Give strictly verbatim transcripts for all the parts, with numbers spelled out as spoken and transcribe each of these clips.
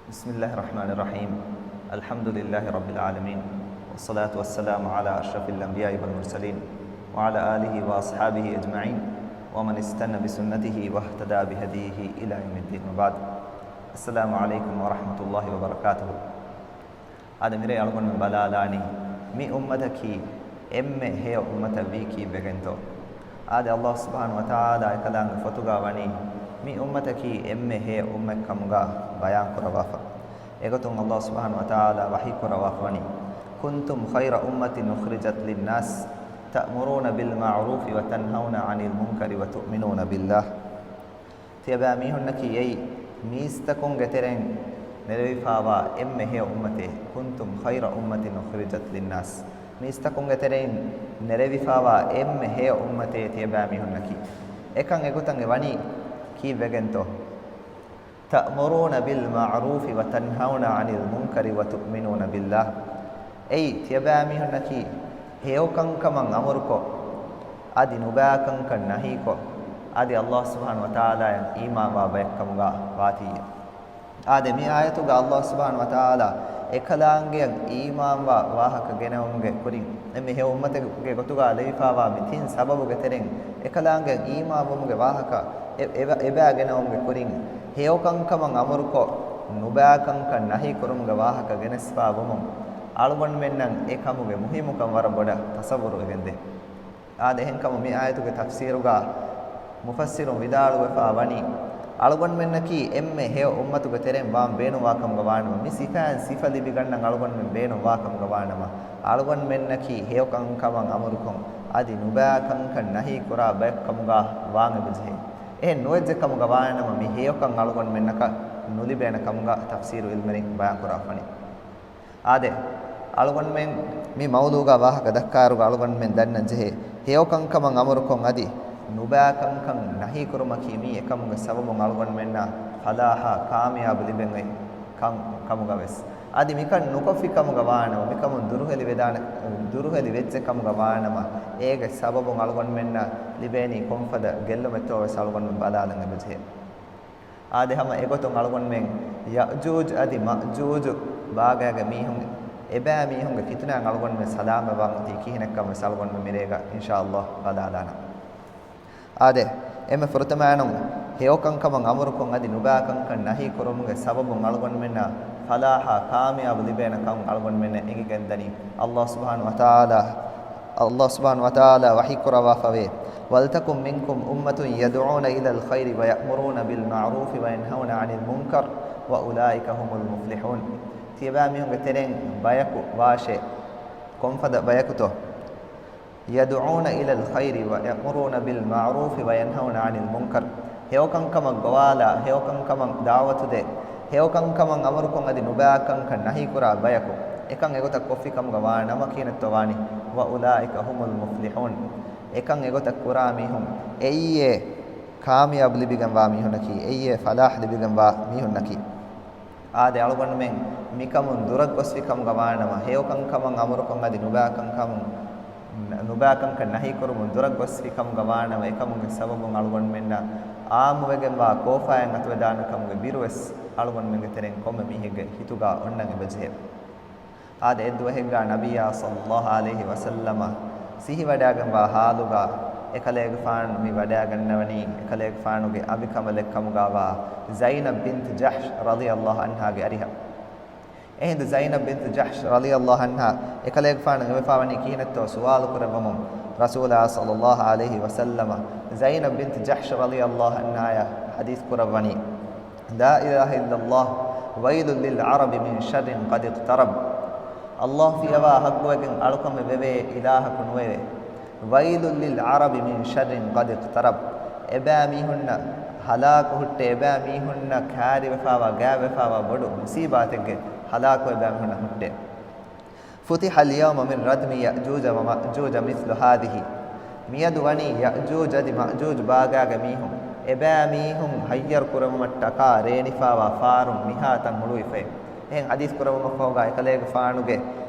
بسم الله الرحمن الرحيم. الحمد لله رب العالمين، والصلاة والسلام على أشرف الأنبياء والمرسلين، وعلى آله وأصحابه أجمعين، ومن استن بسنته واهتدى بهديه إلى يوم الدين، وبعد. السلام عليكم ورحمة الله وبركاته. އާދެ، މިރޭ އަޅުގަނޑުމެން ބަލާލާނީ މި އުއްމަތަކީ އެންމެ ހެޔޮ އުއްމަތަށް ވީ ކީއްވެގެންތޯ؟ އާދެ، ﷲ ސުބްޙާނަހޫ ވަތަޢާލާ އެކަލާނގެ ފޮތުގާ ވަނީ މި އުއްމަތަކީ އެންމެ ހެޔޮ އުއްމަތް ކަމުގާ ބަޔާން ކުރައްވާފަ. އެގޮތުން ﷲ ސުބްޙާނަހޫ ވަތަޢާލާ ވަޙީ ކުރައްވާފަ ވަނީ، كنتم خير أمة أخرجت للناس تأمرون بالمعروف وتنهون عن المنكر وتؤمنون بالله. ތިޔަބައިމީހުންނަކީ އެއީ މީސްތަކުންގެ ތެރެއިން ނެރެވިފާވާ އެންމެ ހެޔޮ އުއްމަތޭ. كنتم خير أمة أخرجت للناس. މީސްތަކުންގެ ތެރެއިން ނެރެވިފާވާ އެންމެ ހެޔޮ އުއްމަތޭ ތިޔަބައިމީހުންނަކީ. އެކަން އެގޮތަށް އެ ވަނީ ކީއްވެގެންތޯ؟ تأمرون بالمعروف وتنهون عن المنكر وتؤمنون بالله. އެއީ، ތިޔަބައިމީހުންނަކީ ހެޔޮކަންކަމަށް އަމުރުކޮށް، އަދި ނުބައިކަންކަން ނަހީކޮށް، އަދި ﷲ ސުބްޙާނަހޫ ވަތަޢާލާއަށް އީމާންވާ ބަޔަކު ކަމުގާ ވާތީއޭ. އާދެ، މި އާޔަތުގަ ﷲ ސުބްޙާނަހޫ ވަތަޢާލާ އެކަލާނގެއަށް އީމާންވާ ވާހަކަ ގެނައުމުގެ ކުރިން، އެންމެ ހެޔޮ އުއްމަތެއްގެ ގޮތުގަ ލެވިފާވާ މި ތިން ސަބަބުގެ ތެރެއިން އެކަލާނގެއަށް އީމާންވުމުގެ ވާހަކަ އެ-، އެބަ-، އެބައި ގެނައުމުގެ ކުރިން، ހެޔޮކަންކަމަށް އަމުރުކޮށް، ނުބައިކަންކަން ނަހީ ކުރުމުގެ ވާހަކަ ގެނެސްފާ ވުމުން، އަޅުގަނޑުމެންނަށް އެ ކަމުގެ މުހިއްމުކަން ވަރަށް ބޮޑަށް ތަޞައްވުރުވެގެންދޭ. އާދެ، އެހެންކަމުން މި އާޔަތުގެ ތަފްސީރުގަ މުފައްސިރުން ވިދާޅުވެފާ ވަނީ، އަޅުގަނޑުމެންނަކީ އެންމެ ހެޔޮ އުއްމަތުގެ ތެރެއިން ވާން ބޭނުންވާ ކަމުގަ ވާނަމަ، މި ސިފައިން ސިފަ ލިބިގަންނަން އަޅުގަނޑުމެން ބޭނުންވާ ކަމުގަ ވާނަމަ، އަޅުގަނޑުމެންނަކީ ހެޔޮކަންކަމަށް އަމުރުކޮށް، އަދި ނުބައިކަންކަން ނަހީ ކުރާ ބަޔަކު ކަމުގަ ވާން އެބަޖެހޭ. އެހެން ނުވެއްޖެ ކަމުގަ ވާނަމަ، މި ހެޔޮކަން އަޅުގަނޑުމެންނަކަށް ނުލިބޭނެ ކަމުގަ ތަފްސީރު ޢިލްމުވެރިން ބަޔާން ކުރާފަނީ. އާދެ، އަޅުގަނޑުމެން މި މައުޟޫގަ ވާހަކަ ދައްކާއިރުގަ އަޅުގަނޑުމެން ދަންނަން ޖެހޭ، ހެޔޮކަންކަމަށް އަމުރުކޮށް އަދި ނުބައިކަންކަން ނަހީ ކުރުމަކީ މީ އެކަމުގެ ސަބަބުން އަޅުގަނޑުމެންނަށް ފަލާޙާ ކާމިޔާބު ލިބެން އޮތް ކަން ކަމުގަވެސް. އަދި މިކަން ނުކޮށްފި ކަމުގަ ވާނަމަ، މިކަމުން ދުރުހެލި ވެދާނެ، ދުރުހެލި ވެއްޖެ ކަމުގަ ވާނަމަ، އޭގެ ސަބަބުން އަޅުގަނޑުމެންނަށް ލިބޭނީ ކޮންފަދަ ގެއްލުމެއްތޯ ވެސް އަޅުގަނޑުމެން ބަލާލަން އެބަޖެހޭ. އާދެ، ހަމަ އެގޮތުން އަޅުގަނޑުމެން ޔައުޖޫޖު އަދި މައުޖޫޖު ބާގާގެ މީހުން، އެބައިމީހުންގެ ފިތުނައިން އަޅުގަނޑުމެން ސަލާމަތްވާން އޮތީ ކިހިނެއްކަން ވެސް އަޅުގަނޑުމެން މިރޭގަ އިންޝާﷲ ބަލާލާނަން. އާދެ، އެންމެ ފުރަތަމައިނުން ހެޔޮކަންކަމަށް އަމުރުކޮށް އަދި ނުބައިކަންކަން ނަހީ ކުރުމުގެ ސަބަބުން އަޅުގަނޑުމެންނަށް ފަލާޙާ ކާމިޔާބު ލިބޭނެ ކަމުން އަޅުގަނޑުމެންނަށް އެނގިގެންދަނީ ﷲ ސުބްޙާނަހޫ ވަތަޢާލާ، ﷲ ސުބްޙާނަހޫ ވަތަޢާލާ ވަޙީ ކުރައްވާފަވޭ، وَلْتَكُن مِّنكُمْ أُمَّةٌ يَدْعُونَ إِلَى الْخَيْرِ وَيَأْمُرُونَ بِالْمَعْرُوفِ وَيَنْهَوْنَ عَنِ الْمُنكَرِ وَأُولَٰئِكَ هُمُ الْمُفْلِحُونَ. ތިޔަބައިމީހުންގެ ތެރެއިން ބަޔަކު ވާށޭ. ކޮންފަދަ ބަޔަކުތޯ؟ يَدْعُونَ إِلَى الْخَيْرِ وَيَأْمُرُونَ بِالْمَعْرُوفِ وَيَنْهَوْنَ عَنِ الْمُنكَرِ. ހެޔޮކަންކަމަށް ގޮވާލާ، ހެޔޮކަންކަމަށް ދަޢުވަތުދޭ، ހެޔޮކަންކަމަށް އަމުރުކޮށް އަދި ނުބައިކަންކަން ނަހީކުރާ ބަޔަކު، އެކަން އެގޮތަށް ކޮށްފި ކަމުގަ ވާނަމަ ކިހިނެއްތޯ ވާނީ؟ وَأُولَٰئِكَ هُمُ الْمُفْلِحُونَ. އެކަން އެގޮތަށް ކުރާ މީހުން އެއީއޭ ކާމިޔާބު ލިބިގެންވާ މީހުންނަކީ، އެއީއޭ ފަލާޙް ލިބިގެންވާ މީހުންނަކީ. އާދެ، އަޅުގަނޑުމެން މިކަމުން ދުރަށް ގޮސްފި ކަމުގަ ވާނަމަ، ހެޔޮކަންކަމަށް އަމުރުކޮށް އަދި ނުބައިކަންކަމުން، ނުބައިކަންކަން ނަހީކުރުމުން ދުރަށް ގޮސްފި ކަމުގަ ވާނަމަ، އެކަމުގެ ސަބަބުން އަޅުގަނޑުމެންނަށް އާއްމުވެގެންވާ ކޯފާއެއް އަތުވެދާނެ ކަމުގެ ބިރުވެސް އަޅުގަނޑުމެންގެ ތެރެއިން ކޮންމެ މީހެއްގެ ހިތުގަ އޮންނަން އެބަޖެހޭ. އާދެ، އެއްދުވަހެއްގަ ނަބިއްޔާ ޞައްލައްލާހު ޢަލައިހި ވަސައްލަމަ ސިހިވަޑައިގެންވާ ޙާލުގަ އެކަލޭގެފާނު މި ވަޑައިގަންނަވަނީ އެކަލޭގެފާނުގެ އަނބިކަނބަލެއް ކަމުގަވާ ޒައިނަބް ބިންތު ޖަޙްޝް ރަޟިޔައްލާހު ޢަންހާގެ އަރިހަށް. އެހިނދު ޒައިނަބް ބިންތު ޖަޙްޝް ރަޟިޔައްލާހު ޢަންހާ އެކަލޭގެފާނަށް އެވެފާވަނީ ކިހިނެއްތޯ ސުވާލު ކުރެއްވަމުން، ރަސޫލާ ޞައްލައްލާހު ޢަލައިހި ވަސައްލަމަ ޒައިނަބް ބިންތު ޖަޙްޝް ރަޟިޔައްލާހު ޢަންހާއަށް ޙަދީޘް ކުރައްވަނީ، لا إله إلا الله، ويل للعرب من شر قد اقترب. ﷲ ފިޔަވާ ޙައްޤުވެގެން އަޅުކަމެއް ވެވޭ އިލާހަކު ނުވެވޭ. ويل للعرب من شر قد اقترب. އެބައިމީހުންނަށް ހަލާކު ހުއްޓޭ، އެބައިމީހުންނަށް ކާރިވެފާވާ، ގާތްވެފާވާ ބޮޑު މުޞީބާތެއްގެ ހަލާކު އެބައިމީހުންނަށް ހުއްޓޭ. فتح اليوم من ردم يأجوج ومأجوج مثل هذه. މިއަދު ވަނީ ޔައުޖޫޖް އަދި މައުޖޫޖް ބާގާގެ މީހުން، އެބައިމީހުން ހައްޔަރު ކުރެވުމަށްޓަކާ ރޭނިފާވާ ފާރުން މިހާތަން ހުޅުވިފައި. އެހެން ޙަދީޘް ކުރެވުމަށްފަހުގަ އެކަލޭގެފާނުގެ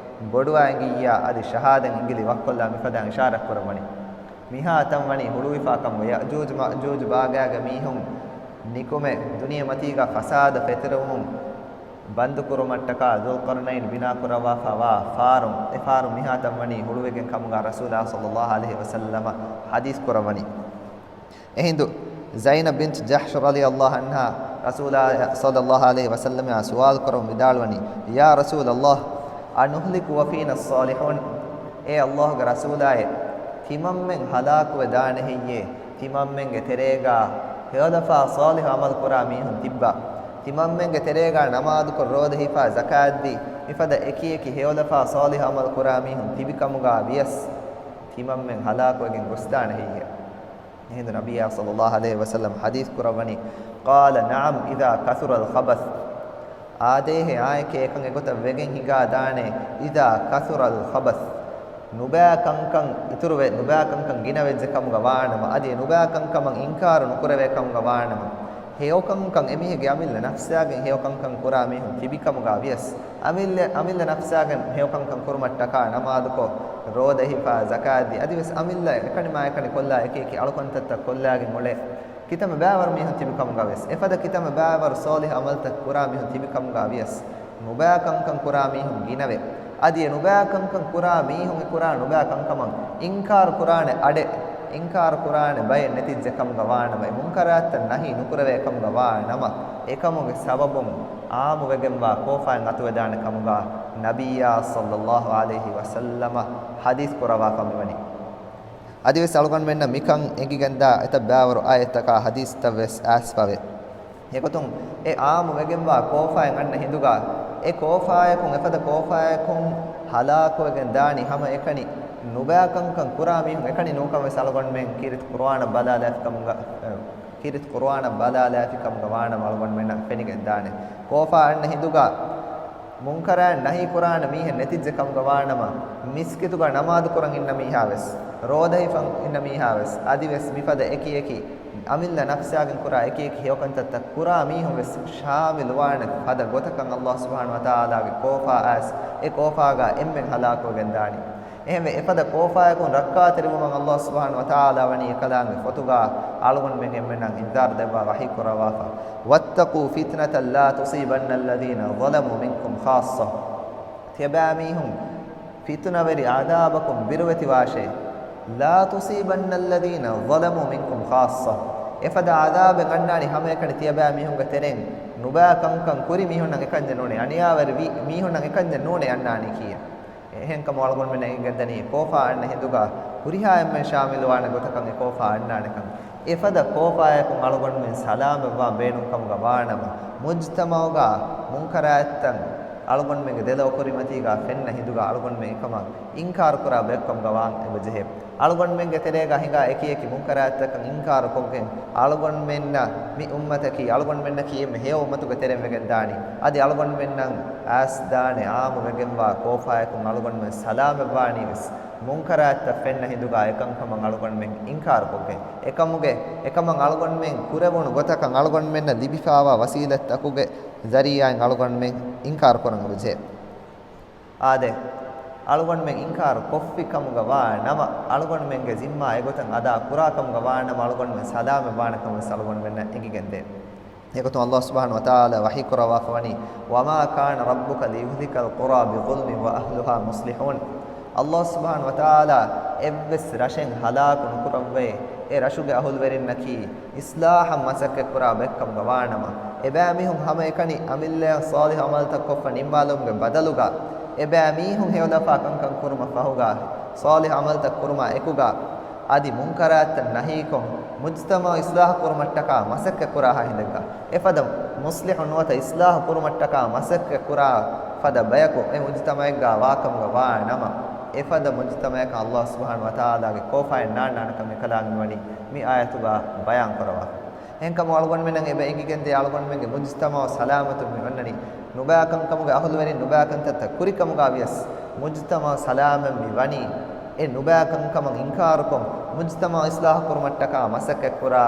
ބޮޑުވާ އެނގިއްޔާ އަދި ޝަހާދަތް އިނގިލި ވައްކޮށްލާ މިފަދައިން އިޝާރަތް ކުރައްވަނީ. މިހާތަން ވަނީ ހުޅުވިފާ ކަމުގަ ޔައުޖޫޖް މައުޖޫޖް ބާގާގެ މީހުން ނިކުމެ ދުނިޔެމަތީގަ ފަސާދަ ފެތުރެވުމުން ބަންދުކުރުމަށްޓަކާ ޛުލްޤަރްނައިން ބިނާކުރައްވާފައިވާ ފާރުން، އެ ފާރު މިހާތަން ވަނީ ހުޅުވިގެން ކަމުގާ ރަސޫލާ ޞައްލައްލާހު ޢަލައިހި ވަސައްލަމަ ޙަދީޘް ކުރައްވަނީ. އެހިނދު ޒައިނަބް ބިންތު ޖަޙްޝް ރަޟިޔައްލާހު ޢަންހާ ރަސޫލާ ޞައްލައްލާހު ޢަލައިހި ވަސައްލަމައާ ސުވާލު ކުރަމުން ވިދާޅުވަނީ، "ޔާ ރަސޫލައްލާހް، އަނުހްލިކު ވަފީނަ އައްޞާލިޙޫން؟ އޭ ﷲގެ ރަސޫލާއޭ، ތިމަންމެން ހަލާކުވެ ދާނެހެއްޔޭ؟ ތިމަންމެންގެ ތެރޭގާ ހެޔޮލަފާ ޞާލިޙު ޢަމަލު ކުރާ މީހުން ތިއްބާ. ތިމަންމެންގެ ތެރޭގާ ނަމާދުކޮށް ރޯދަ ހިފާ ޒަކާތްދީ، މިފަދަ އެކިއެކި ހެޔޮލަފާ ޞާލިޙު ޢަމަލު ކުރާ މީހުން ތިބިކަމުގާ ވިޔަސް، ތިމަންމެން ހަލާކުވެގެން ގޮސްދާނެހެއްޔޭ؟" އެހިނދު ނަބިއްޔާ ޞައްލައްލާހު ޢަލައިހި ވަސައްލަމަ ޙަދީޘް ކުރައްވަނީ، "قال نعم إذا كثر الخبث." އާދޭހޭ، އާއެކޭ އެކަން އެގޮތަށް ވެގެން ހިނގާ ދާނެ، "إذا كثر الخبث." ނުބައި ކަންކަން އިތުރުވެ، ނުބައި ކަންކަން ގިނަވެއްޖެ ކަމުގަ ވާނަމަ، އަދި ނުބައި ކަންކަމަށް އިންކާރު ނުކުރެވޭ ކަމުގަ ވާނަމަ، ހެޔޮ ކަންކަން އެމީހެއްގެ އަމިއްލަ ނަފްސާގެން ހެޔޮ ކަންކަން ކުރާ މީހުން ތިބި ކަމުގަ ވިޔަސް، އަމިއްލަ، އަމިއްލަ ނަފްސާގެން ހެޔޮ ކަންކަން ކުރުމަށްޓަކާ ނަމާދުކޮށް، ރޯދަ ހިފާ، ޒަކާތްދީ، އަދިވެސް އަމިއްލަ އެކަނިމާ އެކަނި ކޮށްލާ އެކި އެކި އަޅުކަންތައްތައް ކޮށްލާގެން އުޅޭ ކިތަންމެ ބައިވަރު މީހުން ތިބި ކަމުގަ ވިޔަސް، އެފަދަ ކިތަންމެ ބައިވަރު ޞާލިޙު ޢަމަލުތައް ކުރާ މީހުން ތިބި ކަމުގަ ވިޔަސް، ނުބައި ކަންކަން ކުރާ މީހުން ގިނަވެ. އަދި އެ ނުބައި ކަންކަން ކުރާ މީހުން އެ ކުރާ ނުބައި ކަންކަމަށް އިންކާރު ކުރާނެ އަޑެއް، އިންކާރު ކުރާނެ ބައެއް ނެތިއްޖެ ކަމުގަ ވާނަމަ، އެ މުންކަރާތްތައް ނަހީ ނުކުރެވޭ ކަމުގަ ވާ ނަމަ، އެކަމުގެ ސަބަބުން ޢާއްމުވެގެންވާ ކޯފާއެއް އަތުވެދާނެ ކަމުގަ ނަބިއްޔާ ޞައްލައްލާހު ޢަލައިހި ވަސައްލަމަ ޙަދީޘް ކުރައްވާފަ މިވަނީ. އަދިވެސް އަޅުގަނޑުމެންނަށް މިކަން އެނގިގެންދާ އެތައް ބައިވަރު އާޔަތްތަކާ ޙަދީޘްތައް ވެސް އައިސްފަވޭ. އެގޮތުން އެ ޢާއްމުވެގެންވާ ކޯފާއެއް އަންނަ ހިނދުގަ، އެ ކޯފާޔަކުން އެފަދަ ކޯފާޔަކުން ހަލާކުވެގެން ދާނީ ހަމަ އެކަނި ނުބައި ކަންކަން ކުރާ މީހުން އެކަނި ނޫންކަން ވެސް އަޅުގަނޑުމެން ކީރިތި ޤުރުއާނަށް ބަލާލާފި ކަމުގަ، ކީރިތި ޤުރުއާނަށް ބަލާލާފި ކަމުގަ ވާނަމަ އަޅުގަނޑުމެންނަށް ފެނިގެން ދާނެ. ކޯފާ އަންނަ ހިނދުގަ މުންކަރާތް ނަހީ ކުރާނެ މީހެއް ނެތިއްޖެ ކަމުގަ ވާނަމަ، މިސްކިތުގަ ނަމާދު ކުރަން އިންނަ މީހާ ވެސް، ރޯދަ ހިފަން އިންނަ މީހާ ވެސް، އަދިވެސް މިފަދަ އެކި އެކި އަމިއްލަ ނަފްސާގެން ކުރާ އެކި އެކި ހެޔޮކަންތައްތައް ކުރާ މީހުން ވެސް ޝާމިލުވާނެ ފަދަ ގޮތަކަށް ﷲ ސުބްޙާނަހޫ ވަތަޢާލާގެ ކޯފާ އައިސް އެ ކޯފާގަ އެންމެން ހަލާކުވެގެން ދާނީ. އެހެންވެ، އެފަދަ ކޯފާޔަކުން ރައްކާތެރިވުމަށް ﷲ ސުބްޙާނަހޫ ވަތަޢާލާ ވަނީ އެކަލާނގެ ފޮތުގަ އަޅުގަނޑުމެން އެންމެންނަށް އިންޒާރު ދެއްވާ ވަޙީ ކުރައްވާފަ. "وَاتَّقُوا فِتْنَةً لَا تُصِيبَنَّ الَّذِينَ ظَلَمُوا مِنْكُمْ خَاصَّةً." ތިޔަބައިމީހުން ފިތުނަވެރި ޢަޛާބަކުން ބިރުވެތިވާށޭ. "لَا تُصِيبَنَّ الَّذِينَ ظَلَمُوا مِنْكُمْ خَاصَّةً." އެފަދަ ޢަޛާބެއް އަންނާނީ ހަމައެކަނި ތިޔަބައިމީހުންގެ ތެރެއިން ނުބައި ކަންކަން ކުރި މީހުންނަށް އެކަންޏެއް ނޫނޭ، އަނިޔާވެރި ވި މީހުންނަށް އެކަންޏެއް ނޫނޭ އަންނާނީ ކީއް. އެހެންކަމުން އަޅުގަނޑުމެންނަށް އެނގިގެންދަނީ ކޯފާ އަންނަ ހިނދުގަ ހުރިހާ އެންމެން ޝާމިލުވާނެ ގޮތަކަށް އެ ކޯފާ އަންނާނެކަން. އެފަދަ ކޯފާޔަކުން އަޅުގަނޑުމެން ސަލާމަތްވާން ބޭނުންކަމުގަ ވާނަމަ، މުޖްތަމަޢުގަ މުންކަރާތްތައް އަޅުގަނޑުމެންގެ ދެލޯ ކުރިމަތީގަ ފެންނަ ހިނދުގަ އަޅުގަނޑުމެން އެކަމަށް އިންކާރުކުރާ ބަޔަކުކަމުގަ ވާން އެބަޖެހޭ. އަޅުގަނޑުމެންގެ ތެރޭގަ ހިނގާ އެކި އެކި މުންކަރާތްތަކަށް އިންކާރުކޮށްގެން، އަޅުގަނޑުމެންނަށް މި އުއްމަތަކީ އަޅުގަނޑުމެންނަކީ އެންމެ ހެޔޮ އުއްމަތުގެ ތެރެއިން ވެގެން ދާނީ. އަދި އަޅުގަނޑުމެންނަށް އައިސް ދާނެ އާއްމު ވެގެންވާ ކޯފާޔަކުން އަޅުގަނޑުމެން ސަލާމަތްވާނީ ވެސް، މުންކަރާތްތައް ފެންނަ ހިނދުގަ އެކަންކަމަށް އަޅުގަނޑުމެން އިންކާރުކޮށްގެން. އެކަމުގެ، އެކަމަށް އަޅުގަނޑުމެން ކުރެވުނު ގޮތަކަށް އަޅުގަނޑުމެންނަށް ލިބިފާވާ ވަސީލަތްތަކުގެ ޒަރީޢާއިން އަޅުގަނޑުމެން އިންކާރު ކުރަން އެބަޖެހޭ. އާދެ، އަޅުގަނޑުމެން އިންކާރު ކޮށްފި ކަމުގަ ވާ ނަމަ، އަޅުގަނޑުމެންގެ ޒިންމާ އެގޮތަށް އަދާ ކުރާ ކަމުގަ ވާ ނަމަ، އަޅުގަނޑުމެން ސަލާމަތް ވާނެ ކަމަށް ވެސް އަޅުގަނޑުމެންނަށް އެނގިގެންދޭ. އެގޮތުން ﷲ ސުބްޙާނަހޫ ވަތަޢާލާ ވަޙީ ކުރައްވާފަ ވަނީ، "وَمَا كَانَ رَبُّكَ لِيُهْلِكَ الْقُرَىٰ بِظُلْمٍ وَأَهْلُهَا مُصْلِحُونَ." ﷲ ސުބްޙާނަހޫ ވަތަޢާލާ އެއްވެސް ރަށެއް ހަލާކު ނުކުރައްވައޭ، އެ ރަށުގެ އަހުލުވެރިންނަކީ އިޞްލާޙަށް މަސައްކަތްކުރާ ބައެއްކަމުގަ ވާނަމަ، އެބައިމީހުން ހަމައެކަނި އަމިއްލައަށް ޞާލިޙު ޢަމަލުތައް ކޮށްފަ ނިންމާލުމުގެ ބަދަލުގަ، އެބައިމީހުން ހެޔޮލަފާ ކަންކަން ކުރުމަށް ފަހުގަ، ޞާލިޙު ޢަމަލުތައް ކުރުމާ އެކުގަ، އަދި މުންކަރާތްތައް ނަހީކޮށް، މުޖްތަމަޢު އިޞްލާޙު ކުރުމަށްޓަކާ މަސައްކަތް ކުރާހާ ހިނދެއްގަ، އެފަދަ މުޞްލިޙު ނުވަތަ އިޞްލާޙު ކުރުމަށްޓަކާ މަސައްކަތް ކުރާ ފަދަ ބަޔަކު އެ މުޖްތަމަޢެއްގަ ވާކަމުގަ ވާ ނަމަ، އެފަދަ މުޖްތަމަޢަކަށް ﷲ ސުބްޙާނަހޫ ވަތަޢާލާގެ ކޯފާއެއް ނާންނާނެކަން އެކަލާނގެ ވަނީ މި އާޔަތުގަ ބަޔާން ކުރައްވާފަ. އެހެންކަމުން އަޅުގަނޑުމެންނަށް އެބަ އެނގިގެންދޭ އަޅުގަނޑުމެންގެ މުޖްތަމަޢު ސަލާމަތުން މި އޮންނަނީ. ނުބައި ކަންކަމުގެ އަހުލުވެރިން ނުބައި ކަންތައްތައް ކުރިކަމުގަ ވިޔަސް، މުޖްތަމަޢު ސަލާމަތް މި ވަނީ އެ ނުބައި ކަންކަމަށް އިންކާރުކޮށް، މުޖްތަމަޢު އިޞްލާޙު ކުރުމަށްޓަކާ މަސައްކަތް ކުރާ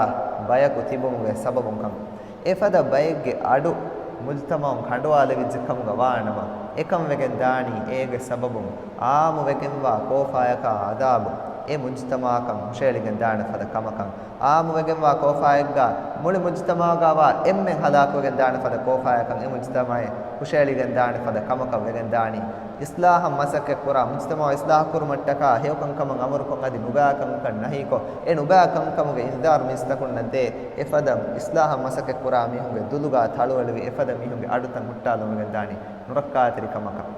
ބަޔަކު ތިބުމުގެ ސަބަބުން ކަމަށް. އެފަދަ ބައެއްގެ އަޑު މުޖްތަމަޢުން ކަނޑުވާލެވިއްޖެ ކަމުގަ ވާނަމަ، އެކަން ވެގެން ދާނީ އޭގެ ސަބަބުން އާއްމު ވެގެންވާ ކޯފާޔަކާ ޢަޛާބު. އެ މުޖްތަމަޢަކަށް ހުށައެޅިގެން ދާނެ ފަދަ ކަމަކަށް، އާއްމުވެގެންވާ ކޯފާއެއްގަ މުޅި މުޖްތަމަޢުގަވާ އެންމެން ހަލާކުވެގެން ދާނެ ފަދަ ކޯފާޔަކަށް އެ މުޖްތަމަޢެއް ހުށައެޅިގެން ދާނެ ފަދަ ކަމަކަށް ވެގެން ދާނީ. އިޞްލާޙަށް މަސައްކަތްކުރާ، މުޖްތަމަޢު އިޞްލާޙު ކުރުމަށްޓަކާ ހެޔޮކަންކަމަށް އަމުރުކޮށް އަދި ނުބައިކަންކަން ނަހީކޮށް، އެ ނުބައިކަންކަމުގެ އިންޒާރު މީސްތަކުންނަށް ދޭ. އެފަދަ އިޞްލާޙަށް މަސައްކަތްކުރާ މީހުންގެ ދުލުގަ ތަޅުއެޅިވި އެފަދަ މީހުންގެ އަޑުތައް ހުއްޓާލަން ވެގެން ދާނީ ނުރައްކާތެރި ކަމަކަށް.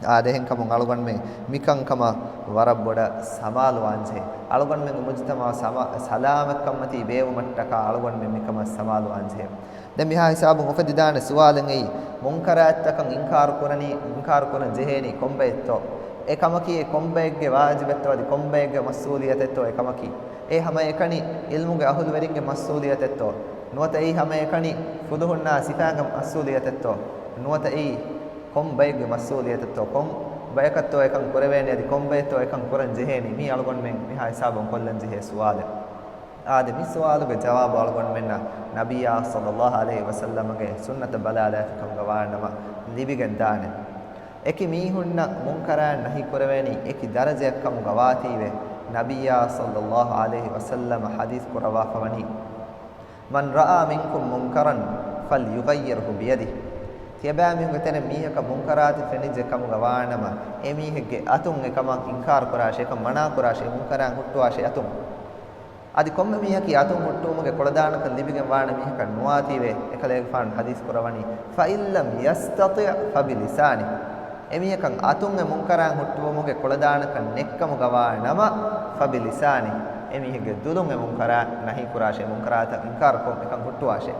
އާދެ، އެހެންކަމުން އަޅުގަނޑުމެން މިކަންކަމަށް ވަރަށް ބޮޑަށް ސަމާލުވާންޖެހޭ. އަޅުގަނޑުމެންގެ މުޖްތަމަޢު ސަމާ-، ސަލާމަތްކަންމަތީ ބޭއްވުމަށްޓަކާ އަޅުގަނޑުމެން މިކަމަށް ސަމާލުވާންޖެހޭ. ދެން މިހާ ހިސާބުން އުފެދިދާނެ ސުވާލެއް އެއީ، މުންކަރާތްތަކަށް އިންކާރު ކުރަނީ، އިންކާރު ކުރަން ޖެހޭނީ ކޮންބައެއްތޯ؟ އެ ކަމަކީ އެ ކޮންބައެއްގެ ވާޖިބެއްތޯ އަދި ކޮންބައެއްގެ މަސްއޫލިއްޔަތެއްތޯ އެ ކަމަކީ؟ އެ ހަމައެކަނި ޢިލްމުގެ އަހުލުވެރިންގެ މަސްއޫލިއްޔަތެއްތޯ؟ ނުވަތަ އެއީ ހަމައެކަނި ފުލުހުންނާ ސިފައިންގެ މަސްއޫލިއްޔަތެއްތޯ؟ ނުވަތަ އެއީ ކޮން ބައެއްގެ މަސްއޫލިއްޔަތެއްތޯ؟ ކޮން ބަޔަކަށްތޯ އެކަން ކުރެވޭނެ އަދި ކޮން ބައެއްތޯ އެކަން ކުރަން ޖެހޭނީ؟ މީ އަޅުގަނޑުމެން މިހާ ހިސާބުން ކޮށްލަން ޖެހޭ ސުވާލެއް. އާދެ، މި ސުވާލުގެ ޖަވާބު އަޅުގަނޑުމެންނަށް ނަބިއްޔާ ޞައްލައްލާހު ޢަލައިހި ވަސައްލަމަގެ ސުންނަތަށް ބަލާލާފިކަމުގަ ވާނަމަ ލިބިގެން ދާނެ. އެކި މީހުންނަށް މުންކަރާތް ނަހީ ކުރެވޭނީ އެކި ދަރަޖައެއްކަމުގަ ވާތީވެ، ނަބިއްޔާ ޞައްލައްލާހު ޢަލައިހި ވަސައްލަމަ ޙަދީޘް ކުރައްވާފަވަނީ، من رأى منكم منكرا فليغيره بيده. ތިޔަބައިމީހުންގެ ތެރެއިން މީހަކަށް މުންކަރާތެއް ފެނިއްޖެ ކަމުގަ ވާނަމަ، އެ މީހެއްގެ އަތުން އެކަމަށް އިންކާރު ކުރާށޭ، އެކަން މަނާ ކުރާށޭ، މުންކަރާތް ހުއްޓުވާށޭ އަތުން. އަދި ކޮންމެ މީހަކީ އަތުން ހުއްޓުވުމުގެ ކުޅަދާނަކަން ލިބިގެން ވާނެ މީހަކަށް ނުވާތީވެ، އެކަލޭގެފާނު ޙަދީޘް ކުރައްވަނީ، فإن لم يستطع فبلسانه. އެމީހަކަށް އަތުން އެ މުންކަރާތް ހުއްޓުވުމުގެ ކުޅަދާނަކަން ނެއްކަމުގަ ވާނަމަ، فبلسانه، އެމީހެއްގެ ދުލުން އެ މުންކަރާތް ނަހީ ކުރާށޭ، މުންކަރާތަށް އިންކާރު ކޮށް އެކަން ހުއްޓުވާށޭ.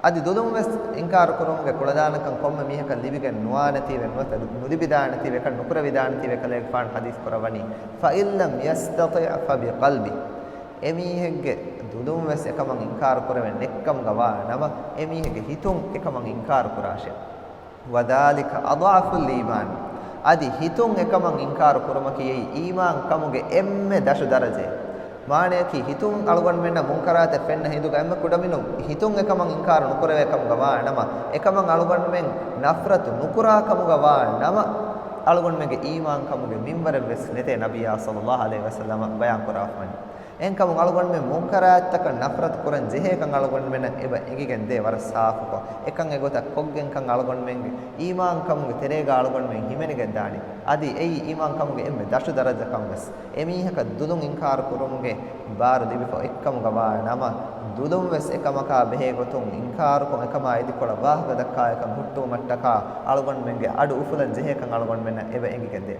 އަދި ދުލުން ވެސް އިންކާރު ކުރުމުގެ ކުޅަދާނަކަން ކޮންމެ މީހަކަށް ލިބިގެން ނުވާނެތީވެ، ނުވަތަ ނުލިބިދާނެތީވެ، އެކަން ނުކުރެވިދާނެތީވެ، ކަލޭގެފާނު ޙަދީޘް ކުރައްވަނީ، فإن لم يستطع فبقلبه. އެމީހެއްގެ ދުލުން ވެސް އެކަމަށް އިންކާރު ކުރެވެން ނެއްކަމުގަ ވާ ނަމަ، އެމީހެއްގެ ހިތުން އެކަމަށް އިންކާރު ކުރާށޭ. وذلك أضعف الإيمان. އަދި ހިތުން އެކަމަށް އިންކާރު ކުރުމަކީ އެއީ އީމާން ކަމުގެ އެންމެ ދަށު ދަރަޖައެއް. މާނަޔަކީ ހިތުން އަޅުގަނޑުމެންނަށް މުންކަރާތެއް ފެންނަ ހިނދުގަ އެންމެ ކުޑަމިނުން ހިތުން އެކަމަށް އިންކާރު ނުކުރެވޭ ކަމުގަ ވާ ނަމަ، އެކަމަށް އަޅުގަނޑުމެން ނަފްރަތު ނުކުރާ ކަމުގަ ވާ ނަމަ، އަޅުގަނޑުމެންގެ އީމާން ކަމުގެ މިންވަރެއް ވެސް ނެތޭ، ނަބިއްޔާ ޞައްލައްލާހު ޢަލައިހި ވަސައްލަމަ ބަޔާން ކުރާފަވަނީ. އެހެންކަމުން އަޅުގަނޑުމެން މުންކަރާތްތަކަށް ނަފްރަތު ކުރަން ޖެހޭކަން އަޅުގަނޑުމެންނަށް އެބަ އެނގިގެން ދޭ ވަރަށް ސާފުކޮށް. އެކަން އެގޮތަށް ކޮށްގެންކަން އަޅުގަނޑުމެންގެ އީމާން ކަމުގެ ތެރޭގަ އަޅުގަނޑުމެން ހިމެނިގެން ދާނީ. އަދި އެއީ އީމާން ކަމުގެ އެންމެ ދަށު ދަރަޖަކަން ވެސް. އެމީހަކަށް ދުލުން އިންކާރު ކުރުމުގެ ބާރު ލިބިފަ އޮތްކަމުގަ ވާ ނަމަ، ދުލުން ވެސް އެކަމަކާ ބެހޭ ގޮތުން އިންކާރުކޮށް، އެކަމާ އިދިކޮޅަށް ވާހަކަ ދައްކާ އެކަން ހުއްޓުވުމަށްޓަކާ އަޅުގަނޑުމެންގެ އަޑު އުފުލަން ޖެހޭކަން އަޅުގަނޑުމެންނަށް އެބަ އެނގިގެންދޭ.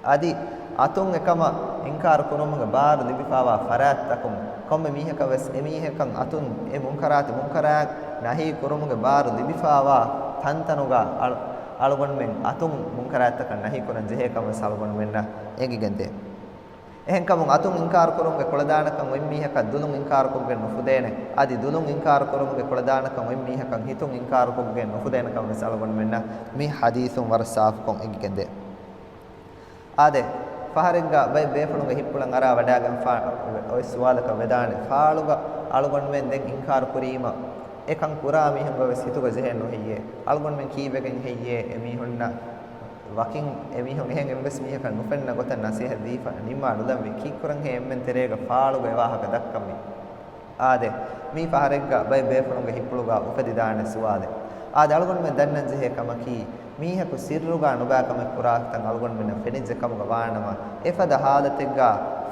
އަދި އަތުން އެކަމަށް އިންކާރު ކުރުމުގެ ބާރު ލިބިފާވާ ފަރާތްތަކުން، ކޮންމެ މީހަކަށް ވެސް އެމީހަކަށް އަތުން އެ މުންކަރާތި މުންކަރާތް ނަހީ ކުރުމުގެ ބާރު ލިބިފާވާ ތަންތަނުގަ އަޅު-، އަޅުގަނޑުމެން އަތުން މުންކަރާތްތަކަށް ނަހީ ކުރަން ޖެހޭކަން ވެސް އަޅުގަނޑުމެންނަށް އެނގިގެންދޭ. އެހެންކަމުން އަތުން އިންކާރު ކުރުމުގެ ކުޅަދާނަކަން އޮތް މީހަކަށް ދުލުން އިންކާރުކޮށްގެން ނުފުދޭނެ. އަދި ދުލުން އިންކާރު ކުރުމުގެ ކުޅަދާނަކަން އޮތް މީހަކަށް ހިތުން އިންކާރުކޮށްގެން ނުފުދޭނެކަން ވެސް އަޅުގަނޑުމެންނަށް މި ޙަދީޘުން ވަރަށް ސާފުކޮށް އެނގިގެންދޭ. އާދެ، ފަހަރެއްގަ ބައެއް ބޭފުޅުންގެ ހިތްޕުޅަށް އަރާ ވަޑާގެންފާ އޮތް ސުވާލަކަށް ވެދާނެ، ފާޅުގަ އަޅުގަނޑުމެން ދެން އިންކާރު ކުރީމަ، އެކަން ކުރާ މީހުންގަ ވެސް ހިތުގަ ޖެހެން ނުހެއްޔޭ؟ އަޅުގަނޑުމެން ކީއްވެގެން ހެއްޔޭ އެމީހުންނަށް ވަކިން އެމީހުން އެހެން އެއްވެސް މީހަކަށް ނުފެންނަ ގޮތަށް ނަސޭހަތް ދީފަ ނިންމާ ނުލަންވީ؟ ކީއްކުރަންހޭ އެންމެން ތެރޭގަ ފާޅުގަ އެ ވާހަކަ ދައްކަންވީ؟ އާދެ، މީ ފަހަރެއްގަ ބައެއް ބޭފުޅުންގެ ހިތްޕުޅުގަ އުފެދިދާނެ ސުވާލެއް. އާދެ، އަޅުގަނޑުމެން ދަންނަން ޖެހޭ ކަމަކީ، މީހަކު ސިއްރުގަ ނުބައި ކަމެއް ކުރާތަން އަޅުގަނޑުމެންނަށް ފެނިއްޖެ ކަމުގަ ވާނަމަ، އެފަދަ ހާލަތެއްގަ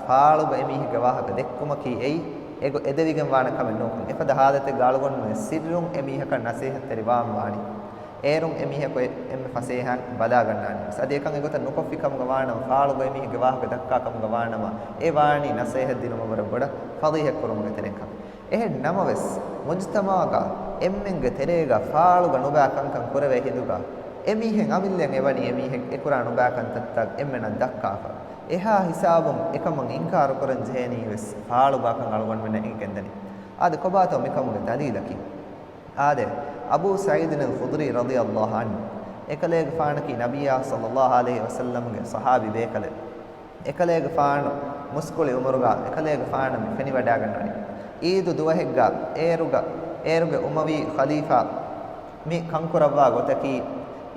ފާޅުގަ އެމީހެއްގެ ވާހަކަ ދެއްކުމަކީ އެއީ އެގޮ-، އެދެވިގެން ވާނެ ކަމެއް ނޫންކަން. އެފަދަ ހާލަތެއްގަ އަޅުގަނޑުމެން ސިއްރުން އެމީހަކަށް ނަސޭހަތްތެރިވާން ވާނީ. އޭރުން އެމީހަކު އެ-، އެންމެ ފަސޭހައިން ބަލާގަންނާނީ ވެސް. އަދި އެކަން އެގޮތަށް ނުކޮށްފި ކަމުގަ ވާނަމަ، ފާޅުގަ އެމީހެއްގެ ވާހަކަ ދައްކާ ކަމުގަ ވާނަމަ، އެ ވާނީ ނަސޭހަތް ދިނުމަށް ވަރަށް ބޮޑަށް ފަޟީޙަތް ކުރުމުގެ ތެރެއިން ކަމެއް. އެހެން ނަމަވެސް، މުޖްތަމަޢުގަ އެންމެންގެ ތެރޭގަ ފާޅުގަ ނުބައި ކަންކަން ކުރެވޭ ހިނދުގަ، އެމީހެއް އަމިއްލައަށް އެވަނީ އެމީހެއް އެކުރާ ނުބައި ކަންތައްތައް އެންމެނަށް ދައްކާފަ. އެހާ ހިސާބުން އެކަމަށް އިންކާރު ކުރަން ޖެހޭނީ ވެސް ފާޅުގަ ކަން އަޅުގަނޑުމެންނަށް އެނގިގެންދަނީ. އާދެ، ކޮބާތޯ މިކަމުގެ ދަލީލަކީ؟ އާދެ، އަބޫ ސަޢީދުން އަލް ޚުދްރީ ރަޟިޔަﷲ ޢަންހު، އެކަލޭގެފާނަކީ ނަބިއްޔާ ޞައްލަﷲ ޢަލައިހި ވަސައްލަމްގެ ޞަޙާބީ ބޭކަލެއް. އެކަލޭގެފާނު މުސްކުޅި ޢުމުރުގަ އެކަލޭގެފާނަށް މި ފެނިވަޑައިގަންނަނީ. ޢީދު ދުވަހެއްގަ އޭރުގަ، އޭރުގެ އުމަވީ ޚަލީފާ މި ކަންކުރައްވާ ގޮތަކީ،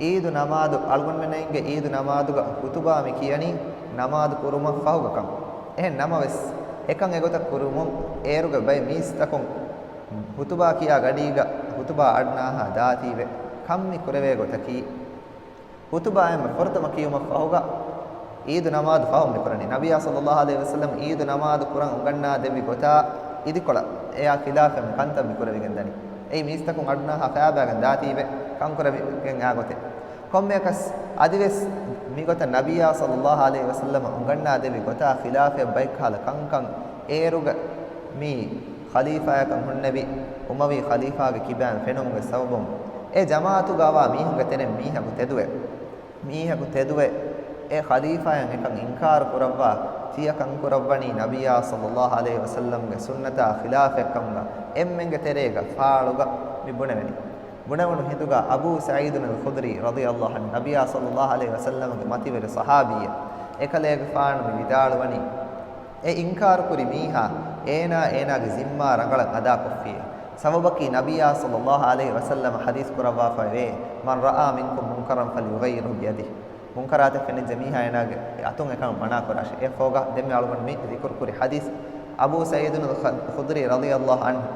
ޢީދު ނަމާދު، އަޅުގަނޑުމެންނަށް އިނގޭ ޢީދު ނަމާދުގަ ޚުތުބާ މި ކިޔަނީ ނަމާދު ކުރުމަށް ފަހުގަ ކަން. އެހެން ނަމަވެސް، އެކަން އެގޮތަށް ކުރުމުން އޭރުގެ ބައެއް މީސްތަކުން ހުތުބާ ކިޔާ ގަޑީގަ ހުތުބާ އަޑުނާހާ ދާތީވެ ކަން މި ކުރެވޭ ގޮތަކީ، ހުތުބާ އެންމެ ފުރަތަމަ ކިޔުމަށް ފަހުގަ އީދު ނަމާދު ފަހު މި ކުރަނީ. ނަބިއްޔާ ޞައްލައްލާހު ޢަލައިހި ވަސައްލަމް އީދު ނަމާދު ކުރަން އުނގަންނާ ދެއްވި ގޮތާ އިދިކޮޅަށް އެއާ ޚިލާފަށް މި ކަންތައް މި ކުރެވިގެން ދަނީ. އެއީ މީސްތަކުން އަޑުނާހާ ފައިބާގެން ދާތީވެ ކަން ކުރެވިގެން އާ ގޮތެއް. ކޮންމެއަކަސް، އަދިވެސް މިގޮތަށް ނަބިއްޔާ ޞައްލައްލާހު ޢަލައިހި ވަސައްލަމަ އުނގަންނާ ދެއްވި ގޮތާ ޚިލާފަށް ބައެއްކަހަލަ ކަންކަން އޭރުގަ މި ޚަލީފާޔަކަށް ހުންނެވި އުމަވީ ޚަލީފާގެ ކިބައިން ފެނުމުގެ ސަބަބުން، އެ ޖަމާޢަތުގަވާ މީހުންގެ ތެރެއިން މީހަކު ތެދުވެ، މީހަކު ތެދުވެ، އެ ޚަލީފާޔަށް އެކަން އިންކާރު ކުރައްވާ، ތިޔަ ކަން ކުރައްވަނީ ނަބިއްޔާ ޞައްލައްލާހު ޢަލައިހި ވަސައްލަމްގެ ސުންނަތާ ޚިލާފެއްކަމުގަ އެންމެންގެ ތެރޭގަ ފާޅުގަ މި ބުނެވެނީ. ބުނެވުނު ހިނދުގަ އަބޫ ސަޢީދުން އަލް ޚުދްރީ ރަޟިޔައްލާހު ޢަންހު، ނަބިއްޔާ ޞައްލައްލާހު ޢަލައިހި ވަސައްލަމްގެ މަތިވެރި ޞަޙާބީއެއް، އެކަލޭގެފާނު މި ވިދާޅުވަނީ، އެ އިންކާރު ކުރި މީހާ އޭނާ އޭނާގެ ޒިންމާ ރަނގަޅަށް އަދާކޮށްފިއޭ. ސަބަބަކީ ނަބިއްޔާ ޞައްލައްލާހު ޢަލައިހި ވަސައްލަމަ ޙަދީޘް ކުރައްވާފައެވެ. من رأى منكم منكرا فليغيره بيده. މުންކަރާތެއް ފެނިއްޖެ މީހާ އޭނާގެ އަތުން އެކަން މަނާ ކުރާށޭ. އެއަށްފަހުގަ ދެންމެ އަޅުގަނޑު މި ޒިކުރު ކުރި ޙަދީޘް އަބޫ ސަޢީދުން ޚަ-، ޚުދްރީ ރަޟިޔައްލާހު ޢަންހު